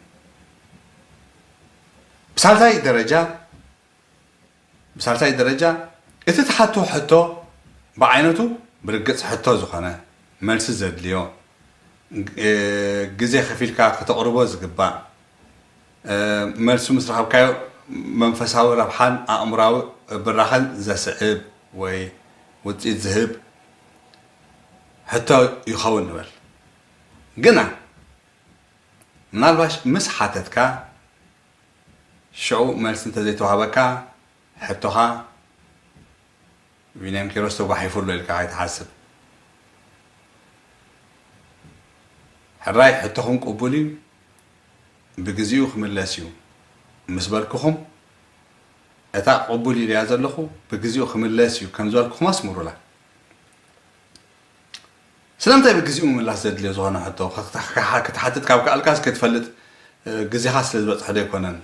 ብሳልሳይ ደረጃ፣ ብሳልሳይ ደረጃ፣ እቲ ትሓቶ ሕቶ ብዓይነቱ ብርግጽ ሕቶ ዝኾነ፣ መልሲ ዘድልዮ፣ እ፣ ግዜ ከፊልካ ከተቕርቦ ዝግባእ፣ እ፣ መልሱ ምስ ረኸብካዮ መንፈሳዊ ረብሓን ኣእምራዊ ብራኸን ዘስዕብ ወይ ውጽኢት ዝህብ ሕቶ ይኸውን ንበል። ግና ምናልባሽ ምስ ሓተትካ ሽዑ መልሲ እንተዘይተዋህበካ ሕቶኻ ቢንያም ኪሮስ ተጓሒፉ ኣሎ ኢልካ ኣይትሓስብ። ሕራይ ሕቶኹም ቅቡል እዩ፣ ብግዜኡ ክምለስ እዩ ምስ በልኩኹም፣ እታ ቅቡል ኢለያ ዘለኹ ብግዜኡ ክምለስ እዩ ከም ዝበልኩኹም ኣስምሩላ። ስለምንታይ ብግዜኡ ምምላስ ዘድልዮ ዝኾነ ሕቶ ክት-፣ ክት-፣ ክትሓትት ካብ ከኣልካስ ከይትፈልጥ፣ እ፣ ግዜኻ ስለ ዝበጽሐ ዶ ኣይኮነን?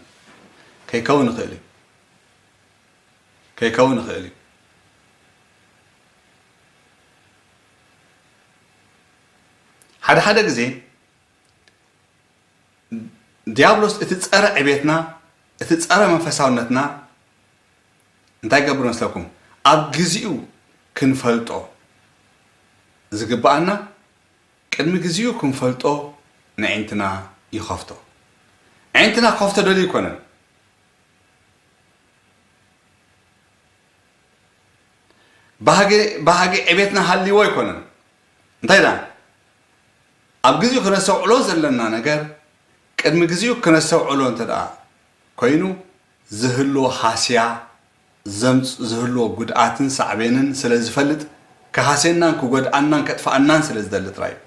ከይከውን ይኽእል እዩ። ከይከውን ይኽእል እዩ። ሓደ ሓደ ግዜ ዲያብሎስ እቲ ጸረ ዕቤትና፣ እቲ ጸረ መንፈሳውነትና እንታይ ይገብር መስለኩም? ኣብ ግዜኡ ክንፈልጦ ዝግብኣና ቅድሚ ግዜኡ ክንፈልጦ ንዒንትና ይኸፍቶ። ኣዒንትና ክኸፍቶ ደልዩ ኣይኮነን። ባህጊ፣ ባህጊ ዕቤትና ሃልይዎ ኣይኮነን። እንታይ ደኣ? ኣብ ግዜኡ ክነስተውዕሎ ዘለና ነገር ቅድሚ ግዜኡ ክነስተውዕሎ እንተ ደኣ ኮይኑ፣ ዝህልዎ ሃስያ፣ ዘምጽ-፣ ዝህልዎ ጉድኣትን ሳዕቤንን ስለ ዝፈልጥ፣ ክሃስየናን ክጎድኣናን ከጥፍኣናን ስለ ዝደሊ ጥራይ እዩ።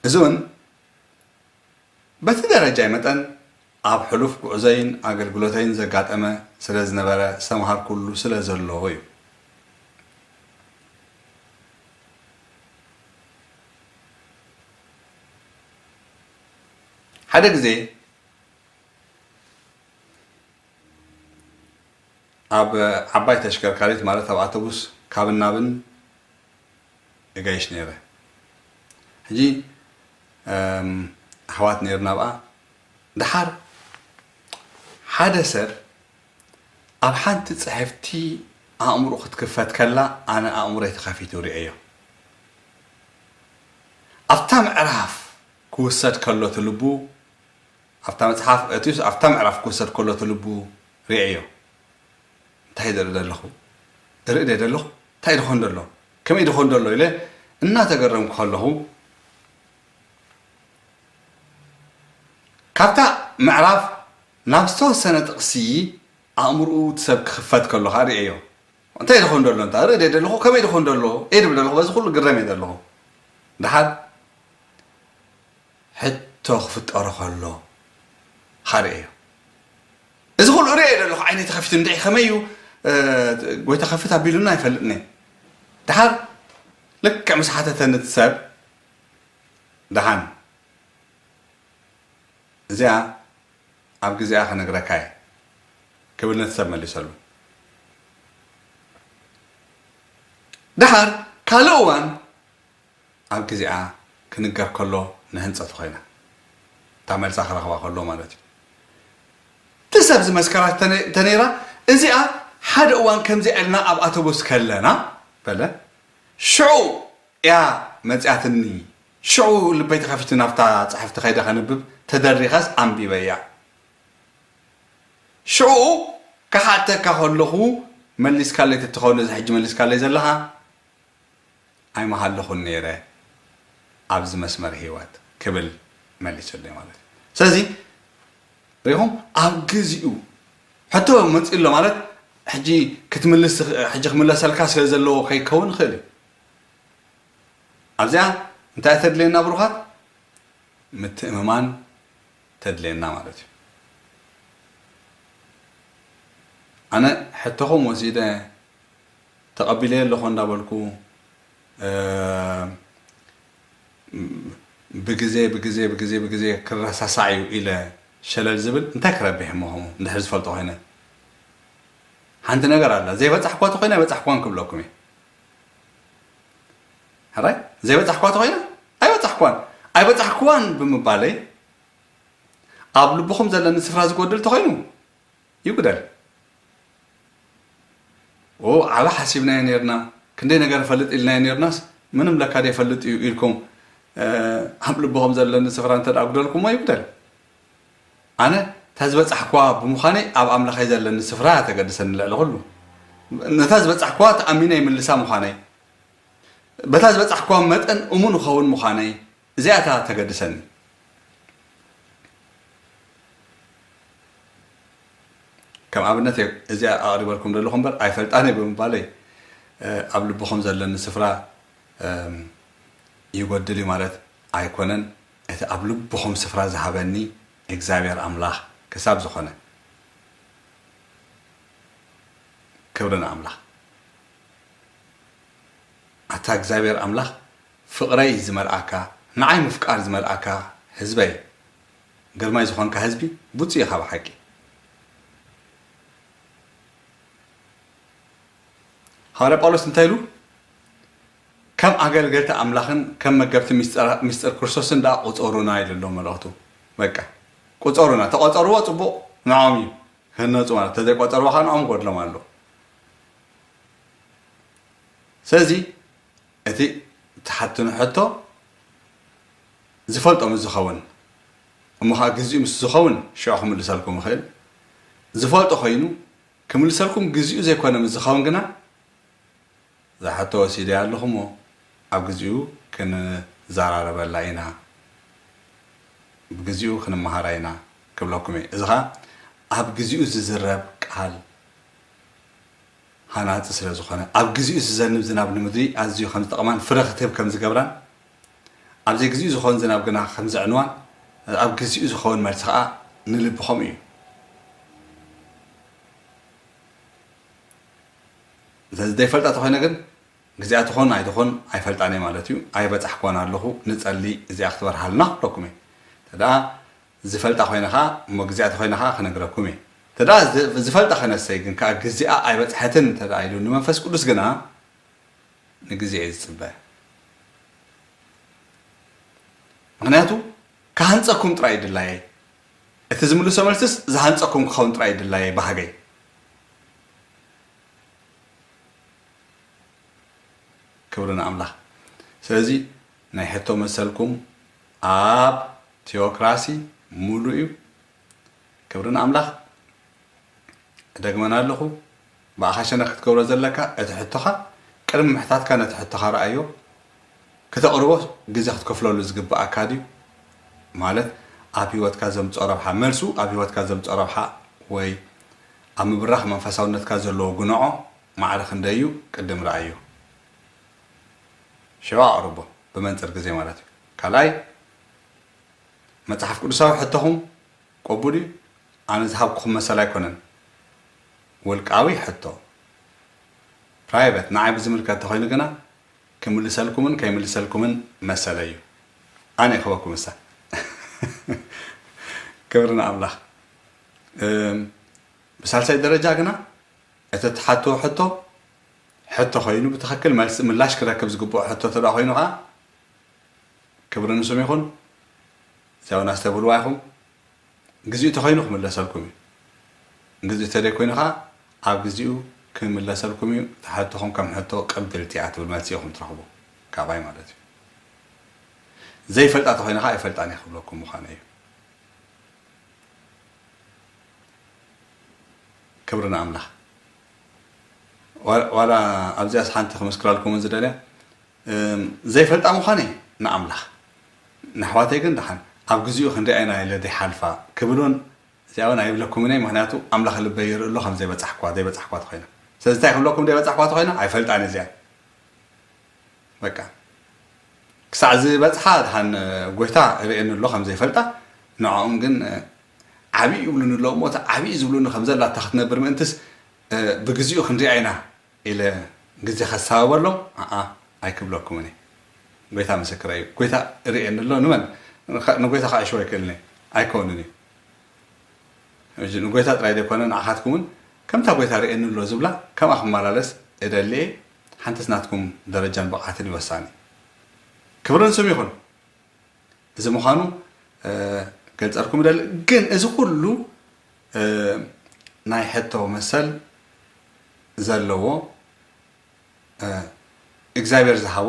እዚ እውን በቲ ደረጃይ መጠን ኣብ ሕሉፍ ጉዕዞይን ኣገልግሎተይን ዘጋጠመ ስለ ዝነበረ፣ ዝተምሃርኩሉ ስለ ዘሎ እዩ። ሓደ ግዜ ኣብ ዓባይ ተሽከርካሪት፣ ማለት ኣብ ኣተቡስ፣ ካብን ናብን እገይሽ ነይረ። ሕጂ፣ እም፣ ኣሕዋት ነይርና ኣብኣ። ደሓር ሓደ ሰብ ኣብ ሓንቲ ጽሕፍቲ ኣእምሮኡ ክትክፈት ከላ፣ ኣነ ኣእምሮይ ተኸፊቱ ርእየዮ። ኣብታ ምዕራፍ ክውሰድ ከሎ እቲ ልቡ፣ ኣብታ መጽሓፍ፣ እቲ ኣብታ ምዕራፍ ክውሰድ ከሎ እቲ ልቡ ርእየዮ። እንታይ ዝርኢ ዘለኹ? እርኢ ዶ ዘለኹ? እንታይ ድኾን ዘሎ? ከመይ ድኾን ዘሎ? ኢለ እናተገረምኩ ከለኹ፣ ካብታ ምዕራፍ ናብ ዝተወሰነ ጥቕሲ ኣእምሮኡ እቲ ሰብ ክኽፈት ከሎ ኸዓ ርእየዮ። እንታይ ድኾን ዘሎ? እንታ እርኢ ዶ ዘለኹ? ከመይ ድኾን ዘሎ? እየ ድብል ዘለኹ። በዚ ኩሉ ግረም እየ ዘለኹ። ደሓር ሕቶ ክፍጠሮ ከሎ ኸርእዮ። እዚ ኩሉ እርእዮ ዘለኹ ዓይነይ ተኸፊቱ እንድዒ ከመይ እዩ፣ እ፣ ጎይታ ከፍት ኣቢሉና ኣይፈልጥን እየ። ደሓር ልክዕ ምስ ሓተተኒ እቲ ሰብ፣ ደሓን እዚኣ ኣብ ግዜኣ ክነግረካ እየ ክብል ነቲ ሰብ መሊሰሉ። ደሓር ካልእ እዋን ኣብ ግዜኣ ክንገር ከሎ ንህንጸቱ ኮይና። እታ መልሳ ክረኽባ ከሎ ማለት እዩ። እቲ ሰብ ዝመስከራ ተነ-፣ ተነይራ፣ እዚኣ ሓደ እዋን ከምዚኣ ኢልና ኣብ ኣተቡስ ከለና፣ በለ። ሽዑ እያ መጺኣትኒ። ሽዑ ልበይ ተኸፊቱ ናብታ ጽሕፍቲ ከይደ ከንብብ ተደሪኸስ ኣንቢበያ። ሽዑ ክሓተካ ከለኹ መሊስካለይ ተትኸውን፣ እዚ ሕጂ መሊስካለይ ዘለኻ፣ ኣይምሃለኹን ነይረ ኣብዚ መስመር ህይወት ክብል መሊሱለይ ማለት እዩ። ስለዚ ሪኹም ኣብ ግዚኡ ሕቶ መፂኡ ኣሎ ማለት ሕጂ ክትምልስ ትኽ-፣ ሕጂ ክምለሰልካ ስለ ዘለዎ ከይከውን ይኽእል እዩ። ኣብዚኣ እንታይ ተድልየና ብሩኻት? ምትእምማን ተድልየና ማለት እዩ። ኣነ ሕቶኹም ወሲደ ተቐቢለዮ ኣለኹ እንዳበልኩ፣ እ፣ ብግዜ፣ ብግዜ፣ ብግዜ፣ ብግዜ ክረሳሳዕ እዩ ኢለ ሸለል ዝብል እንታይ ክረብሕ እሞ ከምኡ እንድሕር ዝፈልጦ ኮይነ? ሓንቲ ነገር ኣላ። ዘይበጻሕኳ ተኾይና ኣይበጻሕኳን ክብለኩም እየ። ሕራይ ዘይበጻሕኳ ተኾይና ኣይበጻሕኳን። ኣይበጻሕኳን ብምባለይ ኣብ ልብኹም ዘለኒ ስፍራ ዝጎድል ተኾይኑ ይጉደል። ኦ ዓቢ ሓሲብናዮ ነርና፣ ክንደይ ነገር ፈልጥ ኢልናዮ ነርናስ ምንም ለካ ደይፈልጥ እዩ ኢልኩም ኣብ ልብኹም ዘለኒ ስፍራ እንተ ኣጉደልኩሞ ይጉደል። ኣነ እታ ዝበጻሕኳ ብምዃነይ ኣብ ኣምላኸይ ዘለኒ ስፍራ ተገድሰኒ ልዕሊ ኩሉ። ነታ ዝበጻሕኳ ተኣሚነ ይምልሳ ምዃነይ፣ በታ ዝበጻሕኳ መጠን እሙን እኸውን ምዃነይ እዚኣታ ተገድሰኒ። ከም ኣብነት እየ እዚኣ ኣቕሪበልኩም ዘለኹ እምበር ኣይፈልጣን እየ ብምባለይ ኣብ ልብኹም ዘለኒ ስፍራ ይጎድል እዩ ማለት ኣይኮነን። እቲ ኣብ ልብኹም ስፍራ ዝሃበኒ እግዚኣብሔር ኣምላኽ ክሳብ ዝኾነ ክብሪ ንኣምላኽ። ኣታ እግዚኣብሔር ኣምላኽ ፍቕረይ ዝመልኣካ፣ ንዓይ ምፍቃር ዝመልኣካ ህዝበይ፣ ግርማይ ዝኾንካ ህዝቢ ብፁዕ ኢኻ ብሓቂ። ሃዋርያ ጳውሎስ እንታይ ኢሉ? ከም ኣገልገልቲ ኣምላኽን ከም መገብቲ ምስጢር ክርስቶስን ደኣ ቁጸሩና ኢሉ ኣሎ መልእኽቱ። በቃ ቁጸሩና፣ ተቆጸርዎ ጽቡቕ ንዖም እዩ ክህነጹ ማለት፣ ተዘይቆጸርዎ ከዓ ንዖም ጎድሎም ኣሎ። ስለዚ እቲ ትሓትኑ ሕቶ ዝፈልጦ ምስ ዝኸውን እሞ ከዓ ግዚኡ ምስ ዝኸውን ሽዑ ክምልሰልኩም ይኽእል። ዝፈልጦ ኮይኑ ክምልሰልኩም ግዚኡ ዘይኮነ ምስ ዝኸውን ግና እዛ ሕቶ ወሲደ ኣለኹ እሞ ኣብ ግዚኡ ክንዘራረበላ ኢና፣ ብግዚኡ ክንመሃራ ኢና ክብለኩም እየ። እዚ ኸዓ ኣብ ግዚኡ ዝዝረብ ቃል ሃናጺ ስለ ዝኾነ፣ ኣብ ግዚኡ ዝዘንብ ዝናብ ንምድሪ ኣዝዩ ከም ዝጠቕማን ፍረ ክትህብ ከም ዝገብራን፣ ኣብ ዘይግዚኡ ዝኸውን ዝናብ ግና ከም ዘዕንዋን ኣብ ግዚኡ ዝኸውን መልሲ ኸዓ ንልቢ ከምኡ እዩ። ስለዚ ዘይፈልጣ ተኾይነ ግን ግዚኣ ትኹን ኣይትኹን ኣይፈልጣን እየ ማለት እዩ። ኣይበጻሕኳን ኣለኹ፣ ንጸሊ እዚኣ ክትበርሃልና ክብለኩም እየ። ተደኣ ዝፈልጣ ኮይነ ኸዓ እሞ ግዚኣ ተኾይነ ኸዓ ክነግረኩም እየ። ተደኣ ዝ-፣ ዝፈልጣ ከነሰይ ግን ከኣ ግዚኣ ኣይበጽሐትን ተደኣ ኢሉ ንመንፈስ ቅዱስ ግና ንግዜ እየ ዝጽበ። ምኽንያቱ ክሃንጸኩም ጥራይ ይድላየ። እቲ ዝምልሶ መልስስ ዝሃንጸኩም ክኸውን ጥራይ ይድላየ ባህገይ። ክብሪ ንኣምላኽ። ስለዚ ናይ ሕቶ መሰልኩም ኣብ ቲኦክራሲ ሙሉእ እዩ። ክብሪ ንኣምላኽ። እደግመና ኣለኹ፣ ብኣኻ ሸነኽ ክትገብሮ ዘለካ እቲ ሕቶኻ ቅድሚ ምሕታትካ ነቲ ሕቶኻ ረኣዮ። ክተቕርቦ ግዜ ክትከፍለሉ ዝግብኣካ ድዩ? ማለት ኣብ ህይወትካ ዘምጽኦ ረብሓ፣ መልሱ ኣብ ህይወትካ ዘምጽኦ ረብሓ ወይ ኣብ ምብራኽ መንፈሳውነትካ ዘለዎ ግንዖ ማዕረ ክንደይ እዩ ቅድም ረኣዮ። ሽዑ ኣቕርቦ ብመንጽር ግዜ ማለት እዩ። ካልኣይ መጽሓፍ ቅዱሳዊ ሕቶኹም ቅቡል እዩ። ኣነ ዝሃብኩኹም መሰል ኣይኮነን። ውልቃዊ ሕቶ ፕራይቨት ንዓይ ብዝምልከት ተኾይኑ ግና ክምልሰልኩምን ከይምልሰልኩምን መሰለይ እዩ። ኣነ ይኸበኩም እሳ ክብሪ ንኣምላኽ። እም፣ ብሳልሳይ ደረጃ ግና እቲ እትሓትዎ ሕቶ ሕቶ ኮይኑ ብትኽክል መልሲ ምላሽ ክረክብ ዝግብኦ ሕቶ ተደኣ ኮይኑ ኸዓ ክብሪ ንስም ይኹን። እዚኣ እውን ኣስተብህልዋ ኢኹም። ግዚኡ ተኾይኑ ክምለሰልኩም እዩ። ግዚኡ ተደይ ኮይኑ ኸዓ ኣብ ግዚኡ ክምለሰልኩም እዩ። ተሓትኹም ከም ሕቶ ቅብልቲ እያ ትብል መልሲ ኢኹም ትረኽቡ ካባይ ማለት እዩ። ዘይፈልጣ ተኾይኑ ኸዓ ኣይፈልጣን እየ ክብለኩም ምዃነ እዩ። ክብሪ ንኣምላኽ። ዋ-፣ ዋላ ኣብዚኣስ ሓንቲ ክምስክረልኩም ዝደልያ እም፣ ዘይፈልጣ ምዃነይ ንኣምላኽ። ንኣሕዋተይ ግን ደሓን ኣብ ግዚኡ ክንሪኣ ኢና ኢለ ዘይሓልፋ ክብል እውን እዚኣ እውን ኣይብለኩምን እየ። ምኽንያቱ ኣምላኽ ልበይ ይርኢ ኣሎ ከም ዘይበጻሕኳ፣ ዘይበጻሕኳ ተኾይና። ስለዚ እንታይ ክብለኩም ዘይበጻሕኳ ተኾይና? ኣይፈልጣን እየ እዚኣ። በቃ። ክሳዕ ዝበጽሓ ደሓን ጎይታ ይርእየኒ ኣሎ ከም ዘይፈልጣ። ንዕኦም ግን ዓብዪ ይብሉኒ ኣለዉ እሞ፣ እታ ዓብዪ ዝብሉኒ ከም ዘላታ ክትነብር ምእንትስ ብግዚኡ ክንሪኣ ኢና ኢለ ግዜ ከሳብበሎም፣ ኣኣ ኣይክብለኩምን እየ። ጎይታ ምስክረይ እዩ። ጎይታ ይርእየኒ ኣሎ። ንመን? ንኸ-፣ ንጎይታ ከዓ ይሽቦ ኣይክእልን እየ። ኣይከውንን እዩ። ሕጂ ንጎይታ ጥራይ ዘይኮነ ንዓኻትኩምን ከምታ ጎይታ ርእየኒ ኣሎ ዝብላ ከምኣ ክመላለስ እደሊ እየ። ሓንትስ ናትኩም ደረጃን ብቕዓትን ይወሳኒ። ክብርን ስም ይኹን። እዚ ምዃኑ ገልጸርኩም እደሊ። ግን እዚ ኩሉ ናይ ሕቶ መሰል ዘለዎ እግዚኣብሔር ዝሃቦ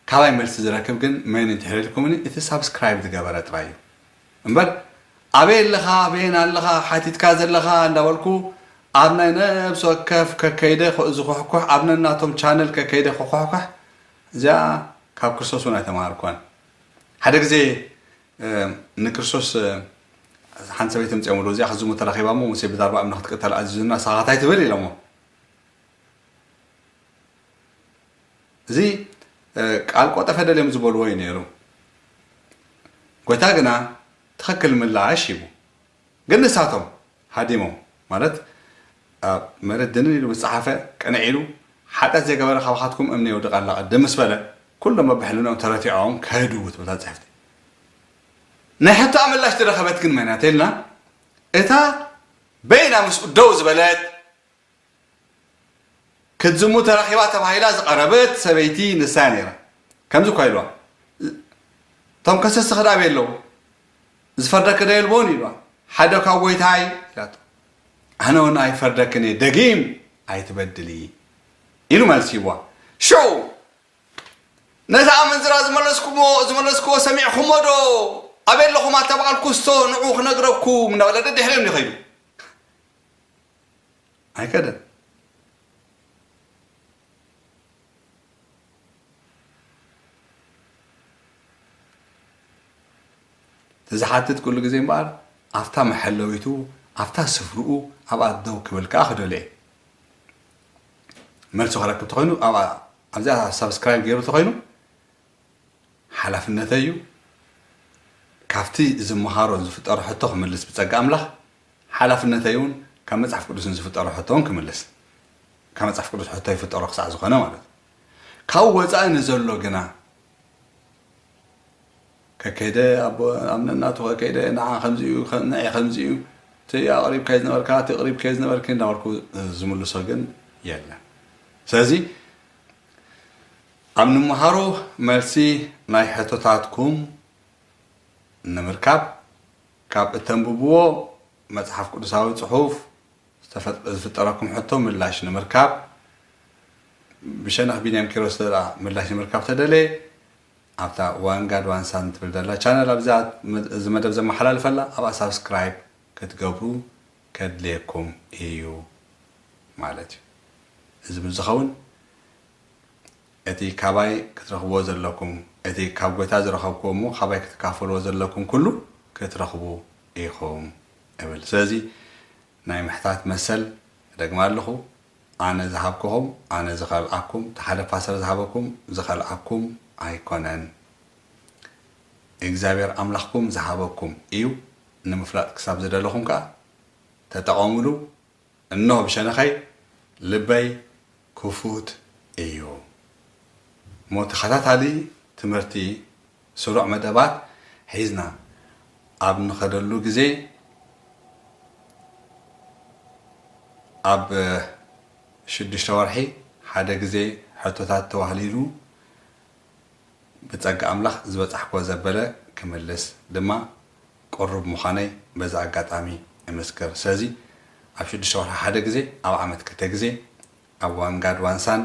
ካባይ መልሲ ዝረክብ ግን መን እንድሕር ኢልኩምኒ እቲ ሳብስክራይብ ዝገበረ ጥራይ እዩ እምበር ኣበይ ኣለኻ ኣበየን ኣለኻ ሓቲትካ ዘለኻ እንዳበልኩ ኣብ ናይ ነብሲ ወከፍ ከከይደ ዝኹሕኩሕ ኣብ ነናቶም ቻነል ከከይደ ክኹሕኩሕ እዚኣ ካብ ክርስቶስ እውን ኣይተማሃርኳን ሓደ ግዜ ንክርስቶስ ሓንቲ ሰበይቲ ምፅኦም እዚኣ ክዝሙ ተረኺባ እሞ ሙሴ ብዛርባ እምኒ ክትቅተል ኣዚዙና ንስኻ እንታይ ትብል ኢሎሞ እዚ ቃል ቆጠፈ ደልዮም ዝበልዎ እዩ ነይሩ። ጎይታ ግና ትኽክል ምላሽ ሂቡ። ግን ንሳቶም ሃዲሞም ማለት ኣብ መሬት ድንን ኢሉ ምስ ጸሓፈ ቅንዕ ኢሉ ሓጢኣት ዘይገበረ ካባኻትኩም እምኒ የውድቕ ኣላ ቅድም ምስ በለ ኩሎም በብሕልንኦም ተረቲዖም ከዱ ትብል እታ ጽሕፍቲ። ናይ ሕቶኣ ምላሽ ዝረኸበት ግን መን እያ ተልና እታ በይና ምስኡ ደው ዝበለት ክትዝሙ ተረኺባ ተባሂላ ዝቐረበት ሰበይቲ ንሳ እያ ነይራ። ከምዚ እኳ ኢልዋ፣ እቶም ከሰስኺ ዶ ኣበይ ኣለዉ? ዝፈርደኪ ዶ የልቦን? ኢልዋ። ሓደ ካብ ጎይታይ ኢላቶ። ኣነ እውን ኣይፈርደክን እየ፣ ደጊም ኣይትበድሊ ኢሉ መልሲ ሂብዋ። ሽዑ ነታ ኣመንዝራ ዝመለስኩሞ ዝመለስክዎ ሰሚዕኩሞ ዶ? ኣበይ ኣለኹም ኣታ በዓል ኩስቶ ንዑ ክነግረኩም እናበለ ደድሕሪኦም ይኸይዱ። ኣይከደን። እቲ ዝሓትት ኩሉ ግዜ እምበኣር ኣብታ መሐለዊቱ ኣብታ ስፍርኡ ኣብኣ ደው ክብል ከኣ ክደልየ መልሲ ክረክብ ተኾይኑ ኣብኣ ኣብዚኣ ሳብስክራይብ ገይሩ ተኾይኑ ሓላፍነተይ እዩ። ካብቲ ዝመሃሮ ዝፍጠሮ ሕቶ ክምልስ ብጸጋ ኣምላኽ፣ ሓላፍነተይ እውን ካብ መጽሓፍ ቅዱስን ዝፍጠሮ ሕቶ እውን ክምልስ። ካብ መጽሓፍ ቅዱስ ሕቶ ይፍጠሮ ክሳዕ ዝኾነ ማለት እዩ። ካብኡ ወጻኢ ንዘሎ ግና ከከይደ ኣብ ነናቱ ከከይደ ንዓ ከምዚ እዩ ንዐ ከምዚ እዩ እቲ ኣቕሪብካዮ ዝነበርካ እቲ ኣቕሪብካዮ ዝነበርኪ እንዳበልኩ ዝምልሶ ግን የለን። ስለዚ ኣብ ንምሃሮ መልሲ ናይ ሕቶታትኩም ንምርካብ ካብ እተንብብዎ መጽሓፍ ቅዱሳዊ ጽሑፍ ዝፍጠረኩም ሕቶ ምላሽ ንምርካብ ብሸነኽ ቢንያም ኪሮስ ተደኣ ምላሽ ንምርካብ ተደለየ ኣብታ ዋንጋድ ዋንሳን ትብል ዘላ ቻነል ኣብዛ እዚ መደብ ዘመሓላልፈላ ኣብኣ ሳብስክራይብ ክትገብሩ ከድልየኩም እዩ ማለት እዩ። እዚ ምስ ዝኸውን እቲ ካባይ ክትረኽብዎ ዘለኩም እቲ ካብ ጎይታ ዝረኸብክዎ እሞ ካባይ ክትካፈልዎ ዘለኩም ኩሉ ክትረኽቡ ኢኹም እብል። ስለዚ ናይ ምሕታት መሰል እደግማ ኣለኹ። ኣነ ዝሃብክኹም ኣነ ዝኸልኣኩም እቲ ሓደ ፓስተር ዝሃበኩም ዝኸልኣኩም ኣይኮነን እግዚኣብሔር ኣምላኽኩም ዝሃበኩም እዩ ንምፍላጥ ክሳብ ዝደለኹም ከዓ ተጠቐሙሉ እንሆ ብሸነኸይ ልበይ ክፉት እዩ እሞ ተኸታታሊ ትምህርቲ ስሩዕ መደባት ሒዝና ኣብ ንኸደሉ ግዜ ኣብ ሽዱሽተ ወርሒ ሓደ ግዜ ሕቶታት ተዋህሊሉ ብጸጋ ኣምላኽ ዝበጻሕክዎ ዘበለ ክምልስ ድማ ቅሩብ ምዃነይ በዚ ኣጋጣሚ እምስክር። ስለዚ ኣብ ሽዱሽተ ወርሒ ሓደ ግዜ፣ ኣብ ዓመት ክልተ ግዜ ኣብ ዋንጋድ ዋንሳን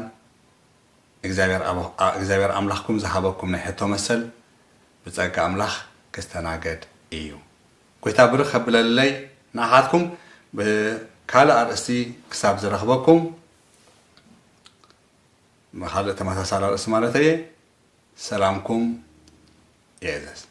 እግዚኣብሔር ኣምላኽኩም ዝሃበኩም ናይ ሕቶ መሰል ብጸጋ ኣምላኽ ክስተናገድ እዩ። ጎይታ ብርኽ ከብለለይ ንኣኻትኩም ብካልእ ኣርእስቲ ክሳብ ዝረኽበኩም ብኻልእ ተመሳሳሊ ኣርእስቲ ማለት እየ ሰላምኩም የእዘዝ።